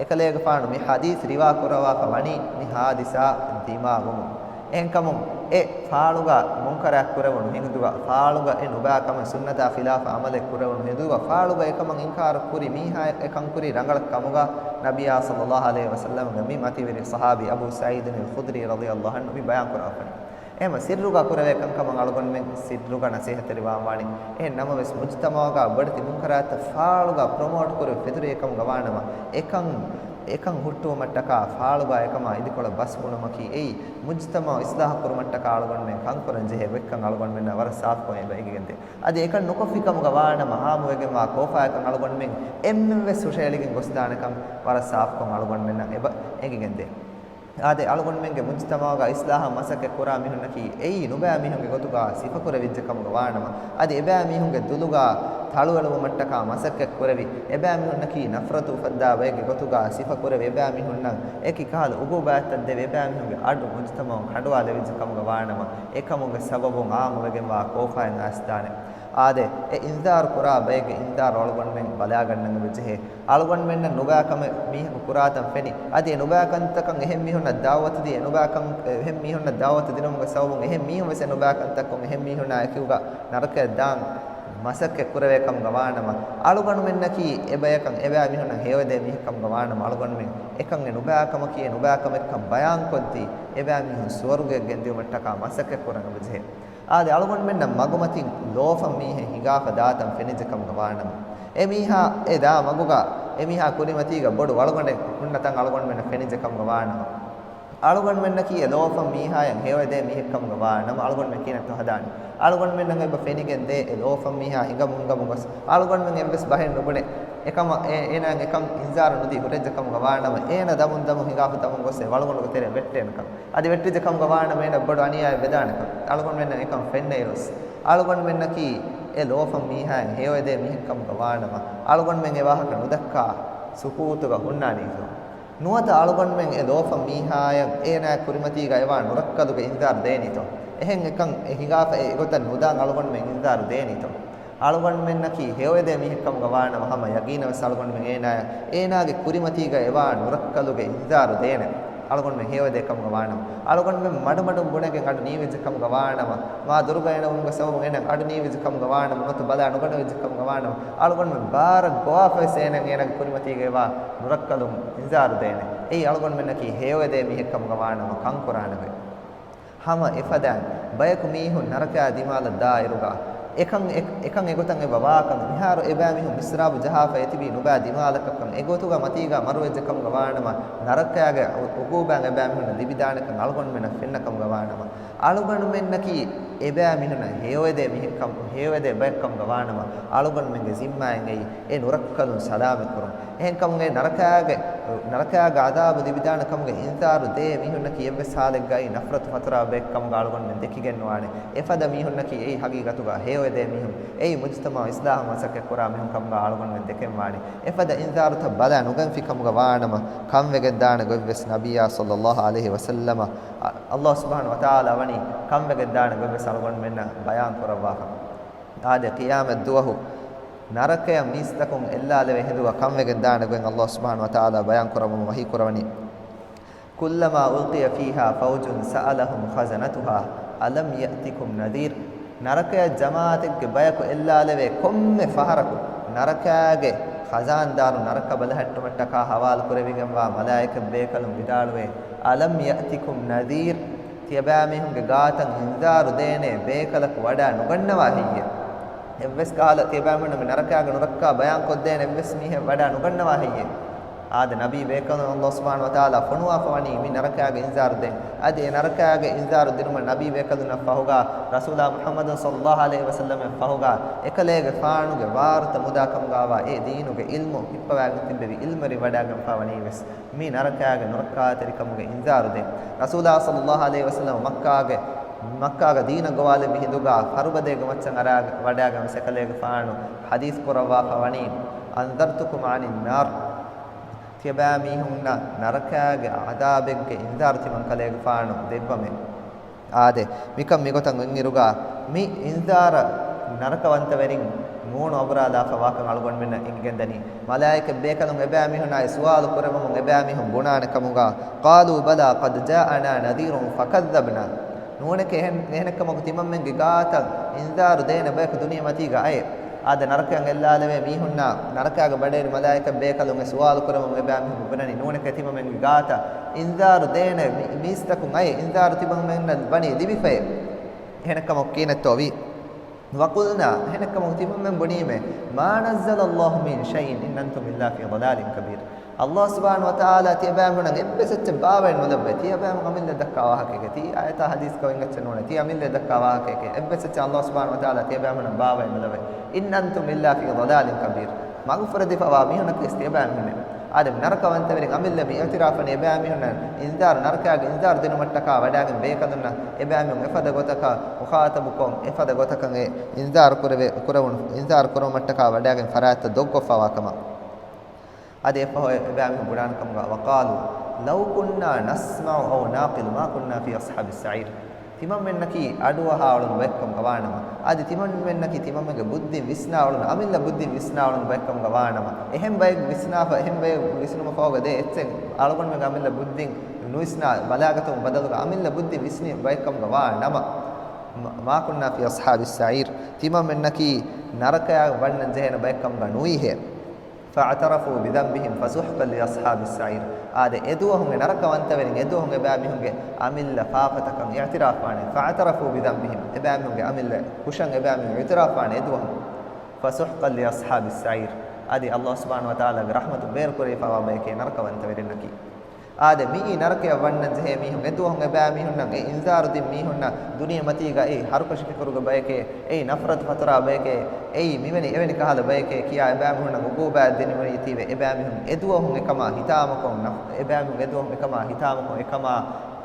އެކަލޭގެފާނު މި ޙަދީޘް ރިވާ ކުރައްވާފަ ވަނީ މި ޙާދިސާ ދިމާވުމުން. އެހެންކަމުން އެ ފާޅުގަ މުންކަރާތް ކުރެވުނު ހިނދުގަ ފާޅުގަ އެ ނުބައި ކަމެއް ސުންނަތާ ޚިލާފަށް ޢަމަލެއް ކުރެވުނު ހިނދުގަ ފާޅުގަ އެކަމަށް އިންކާރު ކުރި މީހާ އެކަން ކުރީ ރަނގަޅަށް ކަމުގަ ނަބިއްޔާ ޞައްލައްލާހު ޢަލައިހި ވަސައްލަމްގެ މި މަތިވެރި ޞަޙާބީ އަބޫ ސަޢީދުން އަލް ޚުދްރީ ރަޟިޔައްލާހު ޢަންހު މި ބަޔާން ކުރައްވަނީ. އެހެންވެ ސިއްރުގަ ކުރެވޭ ކަންކަމަށް އަޅުގަނޑުމެން ސިއްރުގަ ނަސޭހަތެރިވާން ވާނީ. އެހެން ނަމަވެސް މުޖުތަމަޢުގަ ބޮޑެތި މުންކަރާތްތައް ފާޅުގަ ޕްރޮމޯޓް ކުރެވި ފެތުރި އެކަމުގަ ވާނަމަ، އެކަން، އެކަން ހުއްޓުވުމަށްޓަކާ ފާޅުގަ އެކަމާ އިދިކޮޅަށް ބަސް ބުނުމަކީ އެއީ މުޖުތަމަޢު އިޞްލާޙު ކުރުމަށްޓަކާ އަޅުގަނޑުމެން ކަންކުރަން ޖެހޭ ގޮތްކަން އަޅުގަނޑުމެންނަށް ވަރަށް ސާފުކޮށް އެބަ އެނގިގެންދޭ. އަދި އެކަން ނުކޮށްފި ކަމުގަ ވާނަމަ ހާމަވެގެންވާ ކޯފާއަކަށް އަޅުގަނޑުމެން އެންމެންވެސް ހުށައެޅިގެން ގޮސްދާނެކަން ވަރަށް ސާފުކޮށް އަޅުގަނޑުމެންނަށް އެބަ އެނގިގެންދޭ. އާދެ، އަޅުގަނޑުމެންގެ މުޖުތަމަޢުގަ އިޞްލާޙަށް މަސައްކަތް ކުރާ މީހުންނަކީ އެއީ ނުބައި މީހުންގެ ގޮތުގަ ސިފަކުރެވިއްޖެ ކަމުގަ ވާނަމަ، އަދި އެބައިމީހުންގެ ދުލުގަ ތަޅުއެޅުވުމަށްޓަކާ މަސައްކަތް ކުރެވި، އެބައިމީހުންނަކީ ނަފްރަތު އުފައްދާ ބައެއްގެ ގޮތުގަ ސިފަކުރެވި، އެބައިމީހުންނަށް އެކި ކަހަލަ އުގޫބާތްތައް ދެވި، އެބައިމީހުންގެ އަޑު މުޖުތަމަޢުން ކަނޑުވާލެވިއްޖެ ކަމުގަ ވާނަމަ، އެކަމުގެ ސަބަބުން އާއްމުވެގެންވާ ކޯފާއެއް އައިސްދާނެ. އާދެ، އެ އިންޒާރު ކުރާ ބައެއްގެ އިންޒާރު އަޅުގަނޑުމެން ބަލާގަންނަން އެބަޖެހޭ. އަޅުގަނޑުމެންނަށް ނުބައި ކަމެއް މީހަކު ކުރާތަން ފެނި، އަދި އެ ނުބައި ކަންތަކަށް އެހެން މީހުންނަށް ދަޢުވަތު ދީ، އެ ނުބައި ކަން، އެހެން މީހުންނަށް ދަޢުވަތު ދިނުމުގެ ސަބަބުން އެހެން މީހުން ވެސް އެ ނުބައި ކަންތައްކޮށް އެހެން މީހުންނާ އެކީގަ ނަރަކަޔަށް ދާން މަސައްކަތް ކުރެވޭ ކަމުގަ ވާނަމަ، އަޅުގަނޑުމެންނަކީ އެބަޔަކަށް އެބައިމީހުންނަށް ހެޔޮއެދޭ މީހެއް ކަމުގަ ވާނަމަ، އަޅުގަނޑުމެން އެކަން އެ ނުބައި ކަމަކީ އެ ނުބައި ކަމެއްކަން ބަޔާންކޮށްދީ، އެބައިމީހުން ސުވަރުގެއަށް ގެންދިއުމަށްޓަކާ މަސައްކަތް ކުރަން އެބަޖެހޭ. އާދެ، އަޅުގަނޑުމެންނަށް މަގުމަތިން ލޯފަން މީހެއް ހިނގާފަ ދާތަން ފެނިއްޖެ ކަމުގަ ވާނަމަ، އެ މީހާ އެ ދާ މަގުގަ އެ މީހާ ކުރިމަތީގަ ބޮޑު ވަޅުގަނޑެއް ހުންނަ ތަން އަޅުގަނޑުމެންނަށް ފެނިއްޖެ ކަމުގަ ވާނަމަ، އަޅުގަނޑުމެންނަކީ އެ ލޯފަން މީހާޔަށް ހެޔޮއެދޭ މީހެއް ކަމުގަ ވާނަމަ، އަޅުގަނޑުމެން ކިހިނެއްތޯ ހަދާނީ؟ އަޅުގަނޑުމެންނަށް އެބަ ފެނިގެން ދޭ އެ ލޯފަން މީހާ ހިނގަމުން ހިނގަމުން ގޮސް، އަޅުގަނޑުމެން އެއްވެސް ބަހެއް ނުބުނެ، އެކަމަށް އޭ-، އޭނާއަށް އެކަން އިންޒާރު ނުދީ ހުރެއްޖެ ކަމުގަ ވާނަމަ، އޭނާ ދަމުން ދަމުން ހިނގާފަ ދަމުން ގޮސް އެ ވަޅުގަނޑުގެ ތެރެއަށް ވެއްޓޭނެކަން. އަދި ވެއްޓިއްޖެ ކަމުގަ ވާނަމަ އޭނަ ބޮޑު އަނިޔާއެއް ވެދާނެކަން. އަޅުގަނޑުމެންނަށް އެކަން ފެންނައިރުވެސް، އަޅުގަނޑުމެންނަކީ އެ ލޯފަން މީހާއަށް ހެޔޮއެދޭ މީހެއް ކަމުގަ ވާނަމަ، އަޅުގަނޑުމެން އެ ވާހަކަ ނުދައްކާ ސުކޫތުގަ ހުންނާނީތޯ؟ ނުވަތަ އަޅުގަނޑުމެން އެ ލޯފަން މީހާޔަށް އޭނާ ކުރިމަތީގަ އެވާ ނުރައްކަލުގެ އިންޒާރު ދޭނީތޯ؟ އެހެން އެކަން އެ ހިނގާފަ އެ ގޮތަށް ނުދާން އަޅުގަނޑުމެން އިންޒާރު ދޭނީތޯ؟ އަޅުގަނޑުމެންނަކީ ހެޔޮއެދޭ މީހެއްކަމުގަ ވާނަމަ، ހަމަ ޔަގީނަށް ވެސް އަޅުގަނޑުމެން އޭނާޔަށް އޭނާގެ ކުރިމަތީގަ އެވާ ނުރައްކަލުގެ އިންޒާރު ދޭނެ. އަޅުގަނޑުމެން ހެޔޮއެދޭ ކަމުގަ ވާނަމަ، އަޅުގަނޑުމެން މަޑުމަޑުން ބުނެގެން އަޑު ނީވިއްޖެ ކަމުގަ ވާނަމަ، މާ ދުރުގަ އެނެވުމުގެ ސަބަބުން އޭނަ އަޑު ނީވިއްޖެ ކަމުގަ ވާނަމަ، ނުވަތަ ބަލާ ނުގަނެވިއްޖެ ކަމުގަ ވާނަމަ، އަޅުގަނޑުމެން ބާރަށް ގޮވާފަވެސް އޭނަ އޭނާގެ ކުރިމަތީގަ އެވާ ނުރައްކަލުން އިންޒާރު ދޭނެ. އެއީ އަޅުގަނޑުމެންނަކީ ހެޔޮއެދޭ މީހެއް ކަމުގަ ވާނަމަ ކަންކުރާނެވެ. ހަމަ އެފަދައިން ބަޔަކު މީހުން ނަރަކަޔާ ދިމާލަށް ދާއިރުގަ އެކަން އެ-، އެކަން އެގޮތަށް އެބަ ވާކަން މިހާރު އެބައިމީހުން މިސްރާބު ޖަހާފަ އެތިބީ ނުބައި ދިމާލަކަށްކަން އެގޮތުގަ މަތީގަ މަރުވެއްޖެ ކަމުގަ ވާނަމަ، ނަރަކަޔާގެ އު-، އުގޫބާ އެބައިމީހުންނަށް ލިބިދާނެކަން އަޅުގަނޑުމެންނަށް ފެންނަ ކަމުގަ ވާނަމަ، އަޅުގަނޑުމެންނަކީ އެބައިމީހުންނަށް ހެޔޮއެދޭ މީހެއްކަމު، ހެޔޮއެދޭ ބައެއްކަމުގަ ވާނަމަ، އަޅުގަނޑުމެންގެ ޒިންމާއިން އެއީ އެ ނުރައްކަލުން ސަލާމަތްކުރުން. އެހެންކަމުން އެ ނަރަކާގެ، ނަރަކާގެ އަޒާބު ލިބިދާނެ ކަމުގެ އިންޒާރު ދޭ މީހުންނަކީ އެއްވެސް ހާލެއްގައި ނަފްރަތު ފަތުރާ ބައެއްކަމުގަ އަޅުގަނޑުމެން ދެކިގެންނުވާނެ. އެފަދަ މީހުންނަކީ އެއީ ހަގީގަތުގަ ހެޔޮއެދޭ މީހުން. އެއީ މުޖުތަމަޢު އިސްލާހަށް މަސައްކަތް ކުރާ މީހުން ކަމުގަ އަޅުގަނޑުމެން ދެކެންވާނެ. އެފަދަ އިންޒާރުތައް ބަލާ ނުގެންފި ކަމުގަ ވާނަމަ، ކަންވެގެންދާނެ ގޮތްވެސް ނަބިއްޔާ ޞައްލައްލާހު ޢަލައިހި ވަސައްލަމަ، އަ-، ﷲ ސުބްޙާނަހޫ ވަތަޢާލާ ވަނީ ކަންވެގެންދާނެ ގޮތްވެސް އަޅުގަނޑުމެންނަށް ބަޔާން ކުރައްވާފަ. އާދެ، ޤިޔާމަތް ދުވަހު ނަރަކަޔަށް މީސްތަކުން އެއްލާލެވޭ ހިނދުގަ ކަންވެގެން ދާނެ ގޮތް އަލްލާހު ސުބްޙާނަހު ވަތަޢާލާ ބަޔާން ކުރައްވަމުން ވަޙީ ކުރަވަނީ. كلما ألقي فيها فوج سألهم خزنتها ألم يأتكم نذير؟ ނަރަކަޔަށް ޖަމާޢަތެއްގެ ބަޔަކު އެއްލާލެވޭ ކޮންމެ ފަހަރަކު، ނަރަކާގެ ޚަޒާންދާރު، ނަރަކަ ބަލަހައްޓުމަށްޓަކާ ހަވާލު ކުރެވިގެންވާ މަލާއިކަތް ބޭކަލުން ވިދާޅުވޭ، ألم يأتكم نذير؟ ތިޔަބައިމީހުންގެ ގާތަށް އިންޒާރު ދޭނެ ބޭކަލަކު ވަޑާ ނުގަންނަވާ ހެއްޔޭ؟ އެއްވެސް ކަހަލަ ތިޔަބައިމީހުންނަށް މި ނަރަކާގެ ނުރައްކާ ބަޔާން ކޮށްދޭނެ އެއްވެސް މީހެއް ވަޑާ ނުގަންނަވާ ހެއްޔޭ؟ އާދެ، ނަބީ ބޭކަލުން އަލްލާހު ސުބްޙާނަހު ވަތަޢާލާ ފޮނުވާފަ ވަނީ މި ނަރަކާގެ އިންޒާރު ދޭން. އަދި އެ ނަރަކާގެ އިންޒާރު ދިނުމަށް ނަބީ ބޭކަލުންނަށް ފަހުގާ، ރަސޫލާ މުޙައްމަދު ޞައްލައްލާހު ޢަލައިހި ވަސައްލަމަށް ފަހުގާ، އެކަލޭގެފާނުގެ ވާރުތަ މުދާ ކަމުގާވާ އެ ދީނުގެ ޢިލްމު ހިއްޕަވާގެން ތިއްބެވި ޢިލްމުވެރިން ވަޑާގެންފާ ވަނީވެސް، މި ނަރަކާގެ ނުރައްކާތެރިކަމުގެ އިންޒާރު ދޭން. ރަސޫލާ ޞައްލައްލާހު ޢަލައިހި ވަސައްލަމަ މައްކާގެ، މައްކާގަ ދީނަށް ގޮވާލެއްވި ހިނދުގާ ފަރުބަދައިގެ މައްޗަށް އަރާ ވަޑާގެން ވެސް އެކަލޭގެފާނު ޙަދީޘް ކުރައްވާފަ ވަނީ، أنذرتكم عن النار. ތިޔަބައިމީހުންނަށް ނަރަކާގެ ޢަޛާބެއްގެ އިންޒާރު ތިމަން ކަލޭގެފާނު ދެއްވަމޭ. އާދެ، މިކަން މިގޮތަށް އޮތްއިރުގާ، މި އިންޒާރަށް ނަރަކަވަންތަވެރިން މޫނު އަބުރާލާފަ ވާކަން އަޅުގަނޑުމެންނަށް އެނގިގެންދަނީ. މަލާއިކަތް ބޭކަލުން އެބައިމީހުނާއި ސުވާލު ކުރެއްވަމުން އެބައިމީހުން ބުނާނެ ކަމުގާ، قالوا بلى قد جاءنا نذير فكذبنا. ނޫނެކޭ އެހެން، އެހެނެއްކަމަކު ތިމަންމެންގެ ގާތަށް އިންޒާރު ދޭނެ ބަޔަކު ދުނިޔެމަތީގަ އައޭ. އާދެ، ނަރަކަޔަށް އެއްލާލެވޭ މީހުންނާ ނަރަކާގެ ބަޑޭރި މަލާއިކަތް ބޭކަލުން އެ ސުވާލު ކުރަމުން އެބައިމީހުން ބުނަނީ ނޫނެކޭ ތިމަމެންގެ ގާތަށް އިންޒާރު ދޭނެ މި-، މީސްތަކުން އައޭ، އިންޒާރު ތިމަމެންނަށް ވަނީ ލިބިފައޭ. އެހެނެއްކަމަކު ކީނެއްތޯ ވީ؟ وقلنا، އެހެނެއްކަމަކު ތިމަމެން ބުނީމޭ، ما نزل الله من شيء إن أنتم إلا في ضلال كبير. އަލްލާހު ސުބްޙާނަހު ވަތަޢާލާ ތިޔަބައިމީހުންނަށް އެއްވެސް އެއްޗެއް ބާވައެއް ނުލައްވައޭ. ތިޔަބައިމީހުން އަމިއްލަ ދައްކާ ވާހަކައެކޭ. ތީ އާޔަތާ ޙަދީޘްގަ އޮތް އެއްޗެއް ނޫނޭ. ތީ އަމިއްލަ ދައްކާ ވާހަކައެކޭ. އެއްވެސް އެއްޗެއް އަލްލާހު ސުބްޙާނަހު ވަތަޢާލާ ތިޔަބައިމީހުންނަށް ބާވައެއް ނުލައްވައޭ. إن أنتم إلا في ضلال كبير. މަގުފުރެދިފަވާ މީހުންނަކީ ވެސް ތިޔަބައިމީހުންނޭ. އާދެ، ނަރަކަވަންތަވެރިން އަމިއްލަ މި އިޢުތިރާފަނީ އެބައިމީހުންނަށް އިންޒާރު، ނަރަކާގެ އިންޒާރު ދިނުމަށްޓަކާ ވަޑާގެން ބޭކަލުންނަށް އެބައިމީހުން އެފަދަ ގޮތަކަށް މުޚާޠަބުކޮށް، އެފަދަ ގޮތަކަށް އެ އިންޒާރު ކުރެވޭ، ކުރެވުނު، އިންޒާރު ކުރުމަށްޓަކާ ވަޑާގެން ފަރާތްތައް ދޮގުކޮށްފަވާ ކަމަށް. އަދި އެފަހު އެބައިމީހުން ބުނާނެ ކަމުގަ، وقالوا لو كنا نسمع أو نعقل ما كنا في أصحاب السعير. ތިމަންމެންނަކީ އަޑުއަހާ އުޅުނު ބައެއްކަމުގަ ވާނަމަ، އަދި ތިމަންމެންނަކީ ތިމަންމެންގެ ބުއްދިން ވިސްނާ އުޅުނު، އަމިއްލަ ބުއްދިން ވިސްނާ އުޅުނު ބައެއްކަމުގަ ވާނަމަ، އެހެން ބައެއް ވިސްނާފަ، އެހެން ބައެއް ވިސްނުމަށް ފަހުގަ ދޭ އެއްޗެއް އަޅުގަނޑުމެންގެ އަމިއްލަ ބުއްދިން ނުވިސްނާ ބަލާގަތުމުގެ ބަދަލުގަ އަމިއްލަ ބުއްދިން ވިސްނި ބައެއްކަމުގަ ވާނަމަ، ما كنا في أصحاب السعير، ތިމަންމެންނަކީ ނަރަކަޔަށް ވަންނަން ޖެހޭނެ ބައެއްކަމުގަ ނުވީހޭ. فاعترفوا بذنبهم فسحقا لأصحاب السعير. އާދެ، އެދުވަހުން އެ ނަރަކަވަންތަވެރިން އެދުވަހުން އެބައިމީހުންގެ އަމިއްލަ ފާފަތަކަށް އިޢުތިރާފްވާނެ. فاعترفوا بذنبهم، އެބައިމީހުންގެ އަމިއްލަ ކުށަށް އެބައިމީހުން އިޢުތިރާފްވާނެ އެދުވަހުން. فسحقا لأصحاب السعير. އަދި އަލްލާހު ސުބްޙާނަހު ވަތަޢާލާގެ ރަޙްމަތުން ބޭރުކުރެވިފައިވާ ބަޔެކޭ ނަރަކަވަންތަވެރިންނަކީ. އާދެ، މިއީ ނަރަކަޔަށް ވަންނަން ޖެހޭ މީހުން އެދުވަހުން އެބައިމީހުންނަށް އެ އިންޒާރު ދިން މީހުންނަށް ދުނިޔެމަތީގަ އެއީ ހަރުކަށި ފިކުރުގެ ބަޔެކޭ، އެއީ ނަފްރަތު ފަތުރާ ބަޔެކޭ، އެއީ މިވެނި އެވެނި ކަހަލަ ބަޔެކޭ ކިޔާ އެބައިމީހުންނަށް އުގޫބާތް ދެނެވުނީތީވެ، އެބައިމީހުން އެދުވަހުން އެކަމާ ހިތާމަކޮށް، ނަފް-، އެބައިމީހުން އެދުވަހުން އެކަމާ ހިތާމަކޮށް އެކަމާ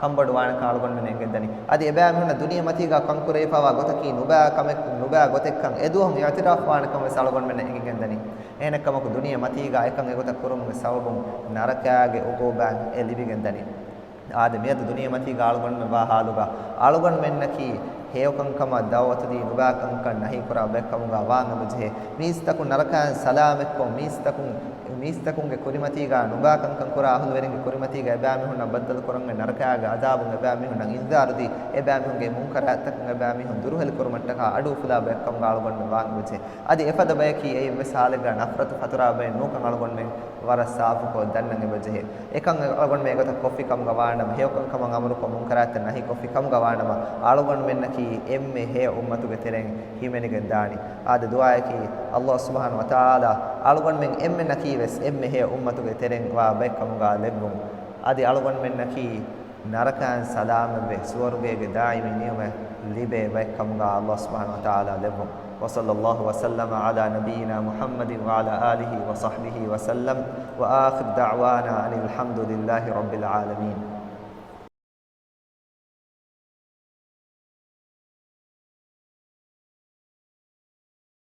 ކަންބޮޑުވާނެކަން އަޅުގަނޑުމެން އެނގެންދަނީ. އަދި އެބައިމީހުންނަށް ދުނިޔެމަތީގަ ކަންކުރެވިފައިވާ ގޮތަކީ ނުބައި ކަމެއް، ނުބައި ގޮތެއްކަން އެދުވަހުން އިޢުތިރާފްވާނެކަން ވެސް އަޅުގަނޑުމެންނަށް އެނގިގެންދަނީ. އެހެނެއްކަމަކު، ދުނިޔެމަތީގަ އެކަން އެގޮތަށް ކުރުމުގެ ސަބަބުން ނަރަކާގެ އުގޫބާތް އެ ލިބިގެންދަނީ. އާދެ، މިއަދު ދުނިޔެމަތީގަ އަޅުގަނޑުމެން ވާ ހާލުގަ، އަޅުގަނޑުމެންނަކީ ހެޔޮކަންކަމަށް ދަޢުވަތުދީ، ނުބައިކަންކަން ނަހީކުރާ ބައެއްކަމުގަ ވާން އެބަޖެހޭ. މީސްތަކުން ނަރަކައިން ސަލާމަތްކޮށް، މީސްތަކުން، މީސްތަކުންގެ ކުރިމަތީގަ ނުބައިކަންކަން ކުރާ އަހުލުވެރިންގެ ކުރިމަތީގަ އެބައިމީހުންނަށް ބައްދަލުކުރަން އޮތް ނަރަކައިގެ ޢަޛާބުން އެބައިމީހުންނަށް އިންޒާރުދީ، އެބައިމީހުންގެ މުންކަރާތްތަކުން އެބައިމީހުން ދުރުހެލިކުރުމަށްޓަކާ އަޑުއުފުލާ ބައެއްކަމުގަ އަޅުގަނޑުމެން ވާން އެބަޖެހޭ. އަދި އެފަދަ ބަޔަކީ އެއީ އެއްވެސް ހާލެއްގަ ނަފްރަތު ފަތުރާ ބައެއް ނޫންކަން އަޅުގަނޑުމެން ވަރަށް ސާފުކޮށް ދަންނަން އެބަޖެހޭ. އެކަން އަޅުގަނޑުމެން އެގޮތަށް ކޮށްފި ކަމުގަ ވާނަމަ، ހެޔޮކަންކަމަށް އަމުރުކޮށް މުންކަރާތަށް ނަހީކޮށްފި ކަމުގަ ވާނަމަ، އަޅުގަނޑުމެންނަކީ އެންމެ ހެޔޮ އުއްމަތުގެ ތެރެއިން ހިމެނިގެން ދާނީ. އާދެ، ދުޢާއަކީ، އަލްލާހު ސުބްޙާނަހު ވަތަޢާލާ އަޅުގަނޑުމެން އެންމެންނަކީ ވެސް އެންމެ ހެޔޮ އުއްމަތުގެ ތެރެއިން ވާ ބައެއްކަމުގަ ލެއްވުން. އަދި އަޅުގަނޑުމެންނަކީ ނަރަކައިން ސަލާމަތްވެ، ސުވަރުގޭގެ ދާއިމީ ނިޢުމަތް ލިބޭ ބައެއްކަމުގަ އަލްލާހު ސުބްޙާނަހު ވަތަޢާލާ ލެއްވުން. وصلى الله وسلم على نبينا محمد وعلى آله وصحبه وسلم، وآخر دعوانا أن الحمد لله رب العالمين.